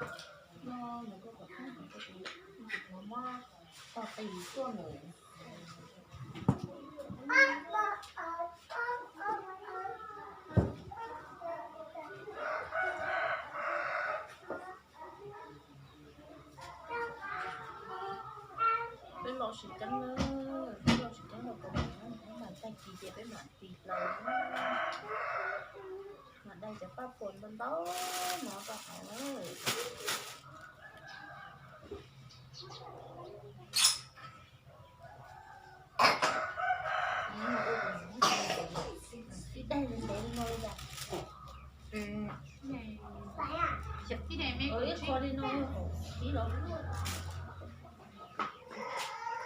No, nws kuj kom tus no muab tog qis tuaj lawm. Peb los tsis ceeb na, peb los tsis ceeb los peb mam tag kis ces peb mam tis plaws, mam dai cov paj puas ntau ntau no rau hauv na. Ib daig ntev li no li cas? Ib qho li no, ib los,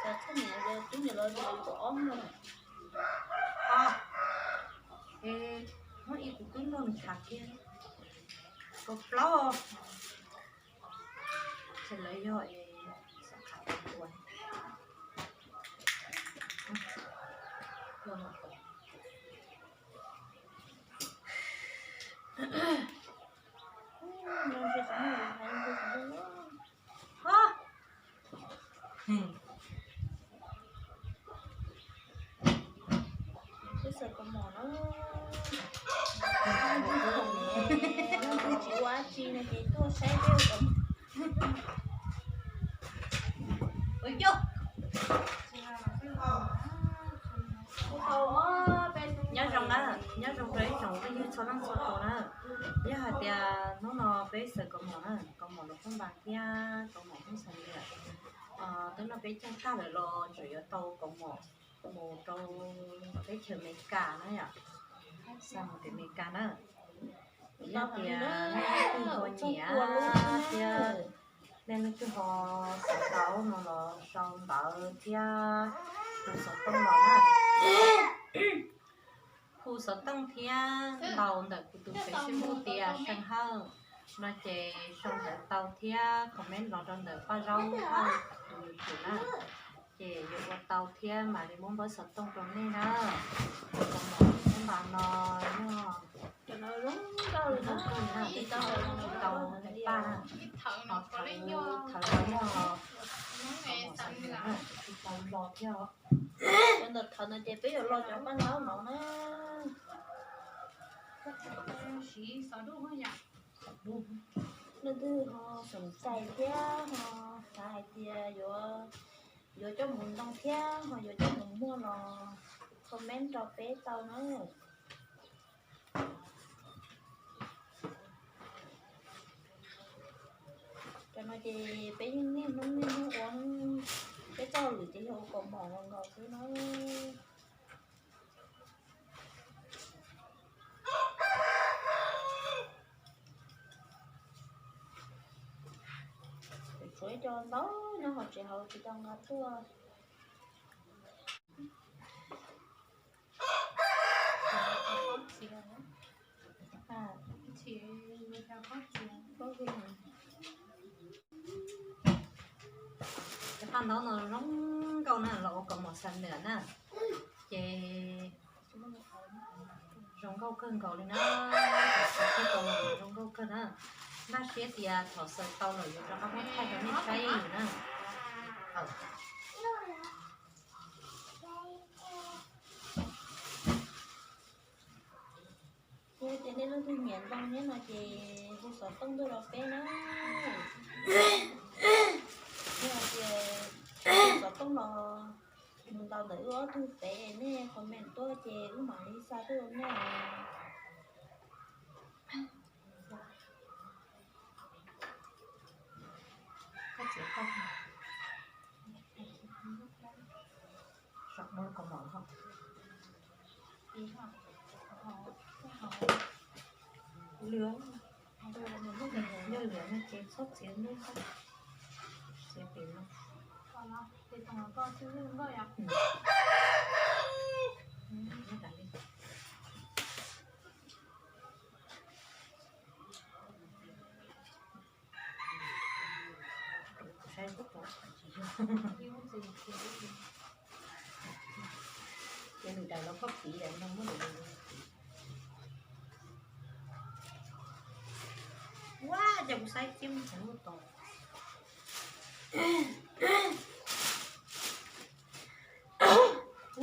txhob niam, tub niam los yus kaum ob no. Muab ib kuv twb nrog nws khav kiag, kaum plaub. Ces lawv yog es xav khav tua. Peb xaws kaus mom na, tsis ua dab tsi no ces tuaj saib peb kaus mom. Nyob zoo na, nyob zoo rau ib tsoom phooj ywg txhua leej txhua tus na. Yog hais tias hnub no peb xaws kaus mom na, kaus mom los pheej npas thiab kaus mom pheej xaws li lawm. Twb noj peb caug tag lawm los tseem yuav tau kaus mom mus rau teb chaws Amelikas na yom, xa mus tim Amelikas na. Yog tias nej leej twg ho nyiam thiab nej leej twg ho xav tau no los sau ntawv thiab hu xov tooj los na. Hu xov tooj thiab ntaus ntawm kuv tus Facebook tias Seej Hawj no ces sau ntawv tau thiab comment los rau ntawm Paj Zaub Hawj tus YouTube na, ces yuav ua tau thiab mam li muab npawb xov tooj rau nej na. Kaus mom npab no yog zoo nkauj na, tsis tau tau paj na, ho thawv los yog kaus mom xav nws na, tsis tau los thiab. Cov ntawm thawv no ces peb yuav los cov paj ntaub no na. Leej twg ho xoom cai thiab ho xav hais tias yuav coj mus ntoo thiab ho yuav coj mus muag los comment rau peb tau na. Cov no ces peb yeej niaj hnub niaj hnub ua, peb txoj hauj lwm ces yog ua kaus mom nkaus xwb na. Tshuav ib co ntau nyob hauv tsev hauv tsis tau nqa tuaj. Cov paj ntaub no zoo nkauj na, los ua kaus mom xav nws na, ces zoo nkauj kawg nkaus li na. Xav thiab tau zoo nkauj kawg na. Npaj siab tias thaum xaws tau lawm yuav rov qab muab thaij rau nej saib na. Yog tias nej leej twg nyiam ntoo thiab no ces hu xov tooj tuaj rau peb na. Yog tias hu xov tooj los mus ntaus ntawm wb ob tug pem, nej comment tuaj ces wb mam li xa tuaj rau nej. Lwm, yog lwm no ces txhob txiav ntub, txiav pem no. Saib tsis yog, ces lwm daim los koj piv no muab lwm daim. Ces kuv saib tib mus thaum lub tod.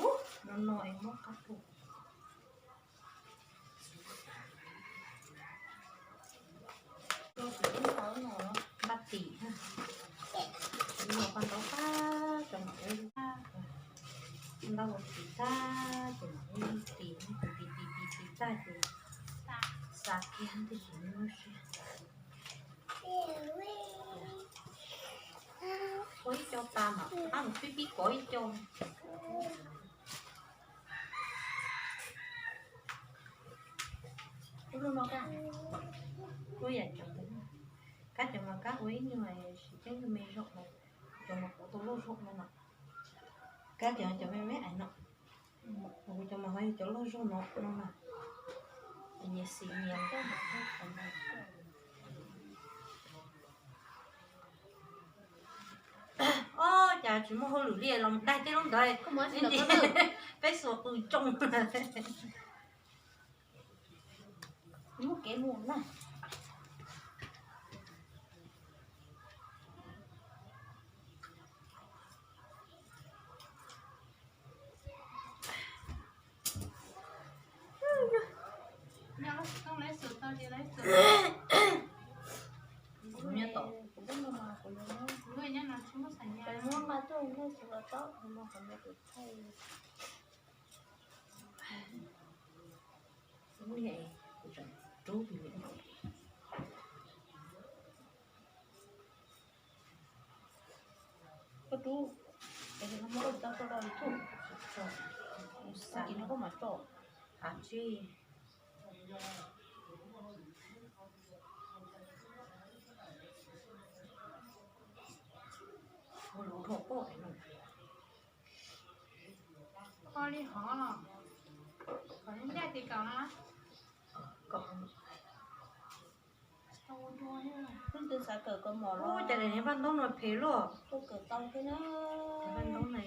Ub, no no es muab qab pum. Npaj tim, npaj ntaub tag, tso mam ua ib, npaj ua tim tag ces mam ua ib tim, tim tim tim tim tag ces xa kiag ntej tsis muaj siab. Ua ib co tas mam rov qab mus pib pib kov ib co. Ub, lub no kab, ub yam cov ntawd, kab cov mas kab ua ib nyuag sim ceeb me zoo no, cov mas kuv tau loj zoo no mas, kab cov cov me me ais no, kuv cov mas ho yog cov loj zoo no no mas, nyias xim nyias. Ob, cas tsis muaj hauj lwm li los daig tej lub ntawd. Peb xuas qws tsoo. Muaj kev mus na. Koj rub, es no muab koj tso rau li thuj, koj cia no koj mam tso. Av tsi, ua lub rau poj es no. Koj li hov los, kom ncaj tis kaum na. Leej twg xav kawm kaus mom los, cas daim niag paj ntaub no phem luaj. Tuaj kawm tau thiab na. Paj ntaub na,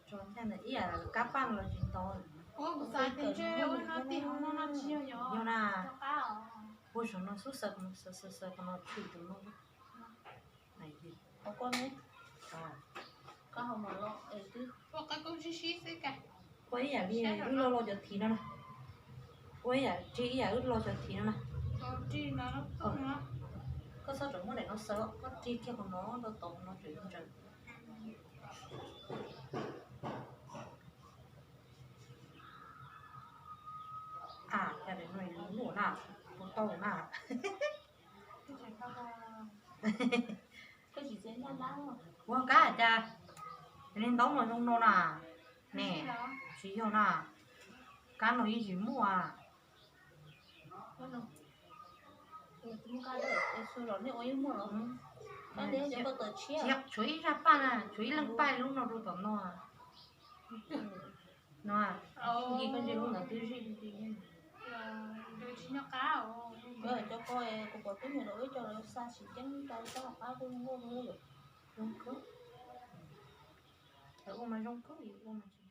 tso ncaj ntawm ib yam kab paj los tsis ntau. Yog na, ua saum no xub xaws, xaws xaws no tshwm tus no. Ua ib yam li wb lo lo cov thiv no na. Ua ib yam, rig ib yam wb lo cov thiv no na. Koj txhob tseem muab daim no xaws, koj rig kiag qhov no rau tod, qhov no tseem ntsaws. A, cas daim no muaj na, puas tau na. Ua kab cas li ntaub no zoo no na. Ne, tsis yog na, kab no yeej tsis muaj. Tshuav ib zaj paj na, tshuav ib leeg paj lub no rau tom no. No, nce koj nce lub ntawd twb zij. Cov ko kuv pom tub nyuam rau ib co lawv xa tsis ceeb rau txoj qab kuj zoo nkauj. Zoo kawg. Lawv ua mas zoo kawg, ua mas tsis